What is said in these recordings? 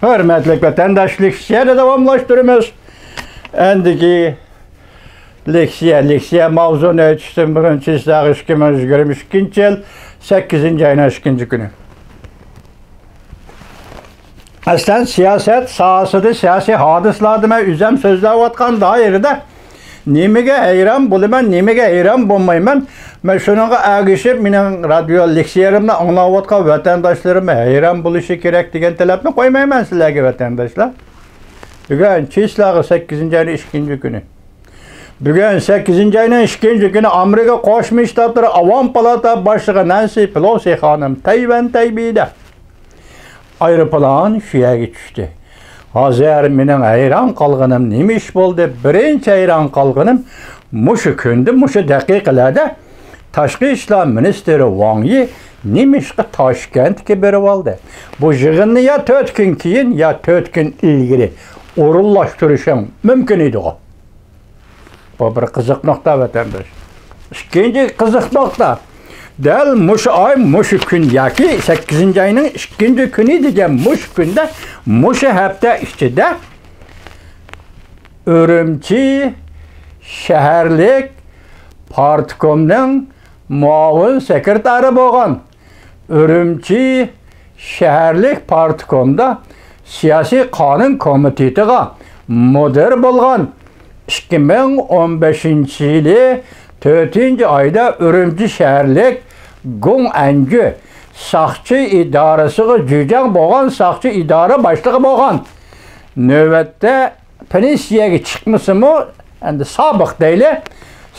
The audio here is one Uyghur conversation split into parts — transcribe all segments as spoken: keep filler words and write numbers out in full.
ھۆرمەتلىك ۋەتەنداش، لېكسىيەنى داۋاملاشتۇرىمىز. ئەندىكى لېكسىيە، لېكسىيە ماۋزۇنى ئېيتىشتىن بۇرۇن، چىسلاغ ئىككى مىڭ يىگىرمە ئىككىنچى يىل سەككىزىنچى ئاينىڭ ئىككىنچى كۈنى. ئەسلەن سىياسەت ساھەسىدە، سىياسىي ھادىسىلەردە مەن ئۆزۈم سۆزلەۋاتقان دائىرىدە نېمىگە ھەيران بولىمەن، نېمىگە ھەيران بولمايمەن؟ مەن شۇنىڭغا ئەگىشىپ، مېنىڭ رادىيو لېكسىيەلىرىمنى ئاڭلاۋاتقان ۋەتەنداشلىرىم ھەيران بولۇشى كېرەك دېگەن تەلەپنى قويمايمەن سىلەرگە، ۋەتەنداشلار. بۈگۈن چىسلاغا سەككىزىنچى ئاينىڭ ئىككىنچى كۈنى. بۈگۈن سەككىزىنچى ئاينىڭ ئىككىنچى كۈنى ئامېرىكا قوشما شتاتلىرى ئاۋام پالاتا باشلىقى نەنسى پېلوسى خانىم تەيۋەن تەيبېيدە ئايروپىلان شۇ يەرگە چۈشتى. ھازىر مېنىڭ ھەيران قالغىنىم نېمە ئىش بولدى؟ بىرىنچى ھەيران قالغىنىم، مۇشۇ كۈندە، مۇشۇ دەقىقىلەردە تاشقى ئىشلار مىنىستىرى ۋاڭ يى نېمىشقا تاشكەنتكە بېرىۋالدى؟ بۇ يىغىننى يا تۆت كۈن كېيىن، يا تۆت كۈن ئىلگىرى ئورۇنلاشتۇرۇشۇڭ مۇمكىن ئىدىغۇ. بۇ بىر قىزىق نۇقتا، ۋەتەنداش. ئىككىنچى قىزىق نۇقتا. دەل مۇشۇ ئاي، مۇشۇ كۈن ياكى سەككىزىنچى ئاينىڭ ئىككىنچى كۈنى دېگەن مۇشۇ كۈندە، مۇشۇ ھەپتە ئىچىدە ئۈرۈمچى شەھەرلىك پارتكومنىڭ مۇئاۋىن سېكرېتارى بولغان، ئۈرۈمچى شەھەرلىك پارتكومدا سىياسىي قانۇن كومىتېتىغا مۇدىر بولغان، ئىككى مىڭ ئون بەشىنچى يىلى تۆتىنچى ئايدا ئۈرۈمچى شەھەرلىك گۇڭ ئەنجۈ ساقچى ئىدارىسىغا جۈجەڭ بولغان، ساقچى ئىدارە باشلىقى بولغان. نۆۋەتتە پېنسىيەگە چىقمىسىمۇ، ئەمدى سابىق دەيلى،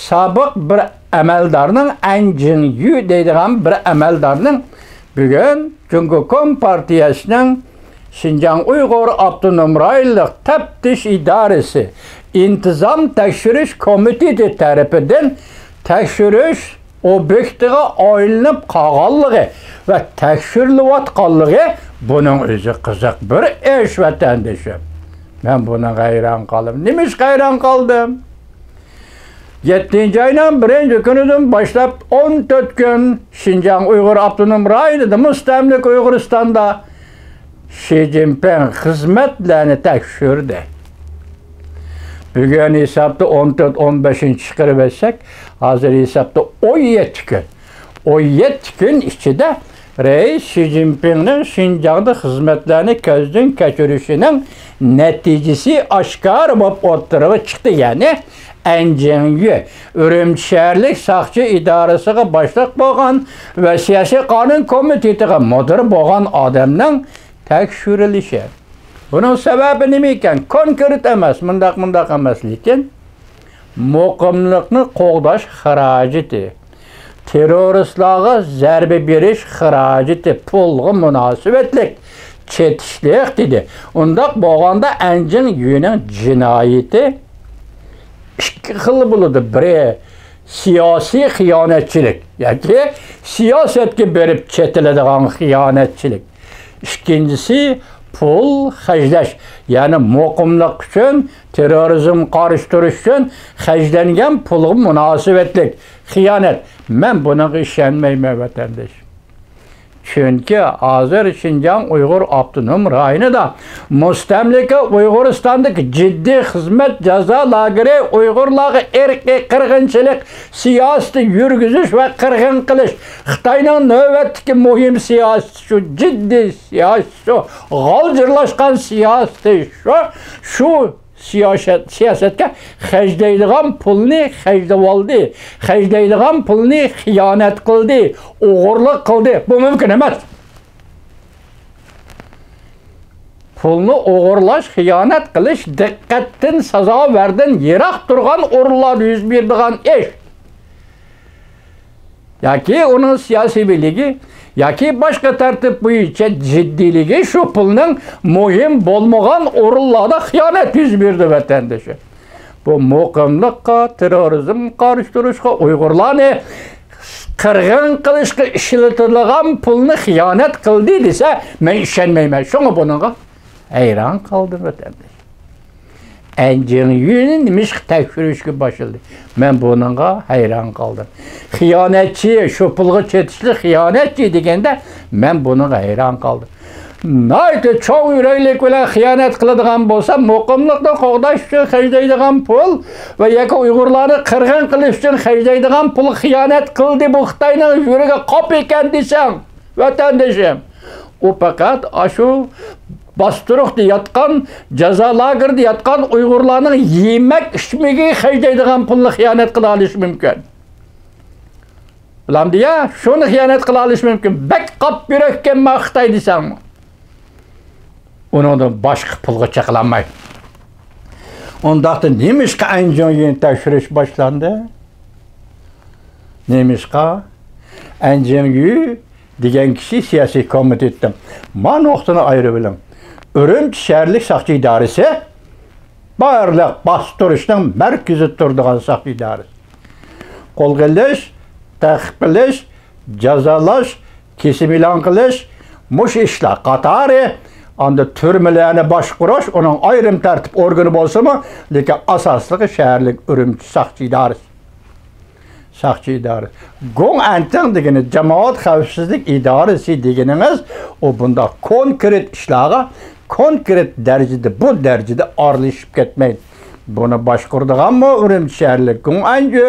سابىق بىر ئەمەلدارنىڭ، ئەن جىڭيۈ دەيدىغان بىر ئەمەلدارنىڭ بۈگۈن جۇڭگو كومپارتىيەسىنىڭ شىنجاڭ ئۇيغۇر ئاپتونوم رايونلۇق تەپتىش ئىدارىسى ئىنتىزام تەكشۈرۈش كومىتېتى تەرىپىدىن تەكشۈرۈش ئوبيېكتىغا ئايلىنىپ قالغانلىقى ۋە تەكشۈرۈلۈۋاتقانلىقى، بۇنىڭ ئۆزى قىزىق بىر ئىش، ۋەتەندىشىم. مەن بۇنىڭغا ھەيران قالدىم. نېمىشقا ھەيران قالدىم؟ يەتتىنچى ئاينىڭ بىرىنچى كۈنىدىن باشلاپ ئون تۆت كۈن شىنجاڭ ئۇيغۇر ئاپتونوم رايونىدا، مۇستەملىكە ئۇيغۇرىستاندا شى جىنپىڭ خىزمەتلەرنى تەكشۈردى. بۈگۈن ھېسابتا ئون تۆت، ئون بەشىنچى چىقىرىۋەتسەك، ھازىر ھېسابتا ئون يەتتە كۈن. ئون يەتتە كۈن ئىچىدە رەئىس شى جىنپىڭنىڭ شىنجاڭدا خىزمەتلەرنى كۆزدىن كەچۈرۈشىنىڭ نەتىجىسى ئاشكارا بولۇپ ئوتتۇرىغا چىقتى. يەنى ئەن جىڭيۈ ئۈرۈمچى شەھەرلىك ساقچى ئىدارىسىغا باشلىق بولغان ۋە سىياسىي قانۇن كومىتېتىغا مۇدىر بولغان ئادەمنىڭ تەكشۈرۈلۈشى. بۇنىڭ سەۋەبى نېمە ئىكەن؟ كونكرېت ئەمەس، مۇنداق، مۇنداق ئەمەس، لېكىن مۇقىملىقنى قوغداش خىراجىتى، تېررورىستلارغا زەربە بېرىش خىراجىتى پۇلغا مۇناسىۋەتلىك چېتىشلىق دېدى. ئۇنداق بولغاندا ئەن جىڭيۈنىڭ جىنايىتى ئىككى خىل بولىدۇ. بىرى سىياسىي خىيانەتچىلىك ياكى سىياسەتكە بېرىپ چېتىلىدىغان خىيانەتچىلىك. ئىككىنچىسى، پۇل خەجلەش، يەنى مۇقىملىق ئۈچۈن، تېررورىزمغا قارشى تۇرۇش ئۈچۈن خەجلەنگەن پۇلغا مۇناسىۋەتلىك خىيانەت. مەن بۇنىڭغا ئىشەنمەيمەن، ۋەتەنداش. چۈنكى ھازىر شىنجاڭ ئۇيغۇر ئاپتونوم رايونىدا، مۇستەملىكە ئۇيغۇرىستاندىكى جىددىي خىزمەت جازا لاگېرى ئۇيغۇرلارغا ئىرقىي قىرغىنچىلىق سىياسىتى يۈرگۈزۈش ۋە قىرغىن قىلىش. خىتاينىڭ نۆۋەتتىكى مۇھىم سىياسىتى شۇ، جىددىي سىياسىتى شۇ، غالجىرلاشقان سىياسىتى شۇ، شۇ سىياسەت، سىياسەتكە خەجلەيدىغان پۇلنى خەجلىۋالدى، خەجلەيدىغان پۇلنى خىيانەت قىلدى، ئوغرىلىق قىلدى. بۇ مۇمكىن ئەمەس. پۇلنى ئوغرىلاش، خىيانەت قىلىش دىققەتتىن، سازاۋەردىن يىراق تۇرغان ئورۇنلاردا يۈز بېرىدىغان ئىش. ياكى ئۇنىڭ سىياسىيلىكى ياكى باشقا تەرتىپ بويىچە جىددىيلىكى شۇ پۇلنىڭ مۇھىم بولمىغان ئورۇنلاردا خىيانەت يۈز بېرىدۇ، ۋەتەندىشىم. بۇ مۇقىملىققا، تېررورىزمغا قارشى تۇرۇشقا، ئۇيغۇرلارنى قىرغىن قىلىشقا ئىشلىتىدىغان پۇلنى خىيانەت قىلدى دېسە، مەن ئىشەنمەيمەن. شۇڭا بۇنىڭغا ھەيران قالدىم، ۋەتەنداش. ئەن جىڭيۈنى نېمىشقا تەكشۈرۈشكە باشلىدى؟ مەن بۇنىڭغا ھەيران قالدىم. خىيانەتچى، شۇ پۇلغا چېتىشلىق خىيانەتچى دېگەندە، مەن بۇنىڭغا ھەيران قالدىم. ناھايىتى چوڭ يۈرەكلىك بىلەن خىيانەت قىلىدىغان بولسا، مۇقىملىقنى قوغداش ئۈچۈن خەجلەيدىغان پۇل ۋە ياكى ئۇيغۇرلارنى قىرغىن قىلىش ئۈچۈن خەجلەيدىغان پۇل خىيانەت قىلدى، بۇ خىتاينىڭ يۈرىكى قاپ ئىكەن دېسەڭ، ۋەتەندىشىم، ئۇ پەقەت ئاشۇ باستۇرۇقتا ياتقان، جازا لاگېرىدا ياتقان ئۇيغۇرلارنىڭ يېمەك ئىچمىكىگە خەجلەيدىغان پۇلنى خىيانەت قىلالىشى مۇمكىن. بىلەمدۇ يا؟ شۇنى خىيانەت قىلالىشى مۇمكىن. بەك قاپ يۈرەككەن ما خىتاي دېسەڭمۇ. ئۇنىڭدىن باشقا پۇلغا چېقىلالمايدۇ. ئۇنداقتا نېمىشقا ئەنجىڭيۈنى تەكشۈرۈش باشلاندى؟ نېمىشقا؟ ئەنجىڭيۈ دېگەن كىشى سىياسىي كومىتېتنىڭ. ما نۇقتىنى ئايرىۋېلىڭ. ئۈرۈمچى شەھەرلىك ساقچى ئىدارىسى بارلىق باستۇرۇشنىڭ مەركىزىدە تۇرىدىغان ساقچى ئىدارىسى. قولغا ئېلىش، تەقىپ قىلىش، جازالاش، كېسىم ئېلان قىلىش، مۇشۇ ئىشلار قاتارى، ئاندىن تۈرمىلەرنى باشقۇرۇش، ئۇنىڭ ئايرىم تەرتىپ ئورگىنى بولسىمۇ، لېكىن ئاساسلىقى شەھەرلىك ئۈرۈمچى ساقچى ئىدارىسى. ساقچى ئىدارىسى. گۇڭئەنتىڭ دېگىنى جامائەت خەۋپسىزلىك ئىدارىسى دېگىنىڭىز، ئۇ بۇنداق كونكرېت ئىشلارغا كونكرېت دەرىجىدە، بۇ دەرىجىدە ئارىلىشىپ كەتمەيدۇ. بۇنى باشقۇرىدىغانمۇ ئۈرۈمچى شەھەرلىك گۇڭئەنجۈ،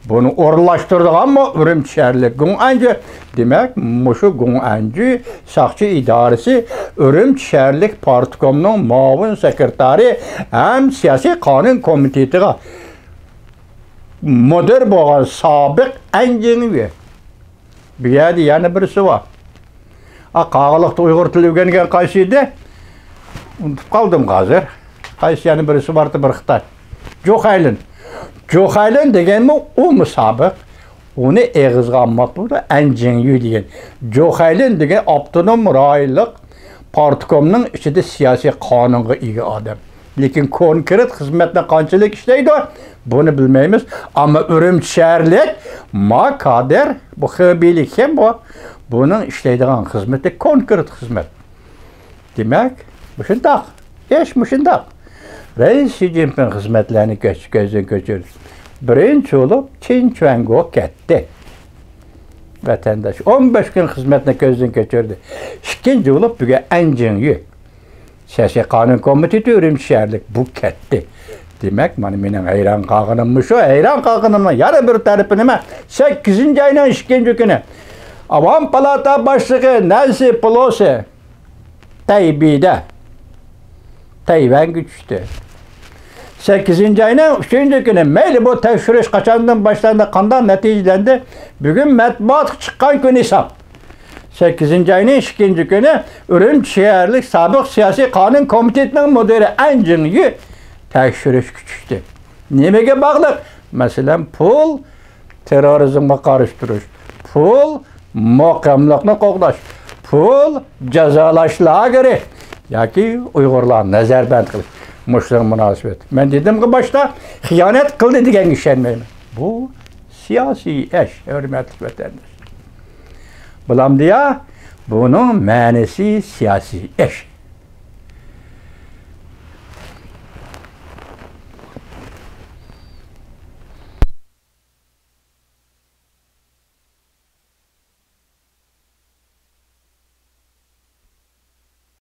بۇنى ئورۇنلاشتۇرىدىغانمۇ ئۈرۈمچى شەھەرلىك گۇڭئەنجۈ. دېمەك، مۇشۇ گۇڭئەنجۈ ساقچى ئىدارىسى ئۈرۈمچى شەھەرلىك پارتكومنىڭ مۇئاۋىن سېكرېتارى ھەم سىياسىي قانۇن كومىتېتىغا مۇدىر بولغان سابىق ئەنجىڭيۈ. بۇ يەردە يەنە بىرسى بار. ئا، قاغىلىقتا ئۇيغۇر تىلى ئۆگەنگەن قايسى ئىدى؟ ئۇنتۇپ قالدىم ھازىر. قايسى يەنە بىرسى بارتى بىر خىتاي. جوخەيلىن. جوخەيلىن دېگەنمۇ ئۇمۇ سابىق. ئۇنى ئېغىزغا ئالماق بولىدۇ، ئەنجىڭيۈ دېگەن. جوخەيلىن دېگەن ئاپتونوم رايونلۇق پارتكومنىڭ ئىچىدە سىياسىي قانۇنغا ئىگە ئادەم. لېكىن كونكرېت خىزمەتنى قانچىلىك ئىشلەيدۇ، بۇنى بىلمەيمىز. ئەمما ئۈرۈمچى شەھەرلىك ما كادىر، بۇ خېبېيلىككەن بۇ. بۇنىڭ ئىشلەيدىغان خىزمىتى كونكرېت خىزمەت. دېمەك، مۇشۇنداق. ئىش مۇشۇنداق. رەئىس شى جىنپىڭ خىزمەتلەرنى كۆز-، كۆزدىن كەچۈردى. بىرىنچى بولۇپ چىن چۈەنگو كەتتى. ۋەتەنداش ئون بەش كۈن خىزمەتنى كۆزدىن كەچۈردى. ئىككىنچى بولۇپ بۈگۈن ئەنجىڭيۈ. سىياسىي قانۇن كومىتېتى ئۈرۈمچى شەھەرلىك بۇ كەتتى. دېمەك، مانا مېنىڭ ھەيران قالغىنىم مۇشۇ. ھەيران قالغىنىمنىڭ يەنە بىر تەرىپى نېمە؟ سەككىزىنچى ئاينىڭ ئىككىنچى كۈنى ئاۋام پالاتا باشلىقى نەنسى پېلوسى تەيبېيدە، تەيۋەنگە چۈشتى. سەككىزىنچى ئاينىڭ ئۈچىنچى كۈنى، مەيلى بۇ تەكشۈرۈش قاچاندىن باشلاندى، قانداق نەتىجىلەندى، بۈگۈن مەتبۇئاتقا چىققان كۈن ھېساب. سەككىزىنچى ئاينىڭ ئىككىنچى كۈنى ئۈرۈمچى شەھەرلىك سابىق سىياسىي قانۇن كومىتېتىنىڭ مۇدىرى ئەن جىڭيۈ تەكشۈرۈشكە چۈشتى. نېمىگە باغلىق؟ مەسىلەن، پۇل، تېررورىزمغا قارشى تۇرۇش، پۇل، مۇقىملىقنى قوغداش، پۇل، جازالاش لاگېرى ياكى ئۇيغۇرلارنى نەزەربەند قىلىش. مۇشۇنىڭ مۇناسىۋىتى. مەن دېدىمغۇ باشتا، خىيانەت قىلدى دېگەنگە ئىشەنمەيمەن. بۇ سىياسىي ئىش، ھۆرمەتلىك ۋەتەنداش. بىلەمدۇ يا؟ بۇنىڭ مەنىسى سىياسىي ئىش.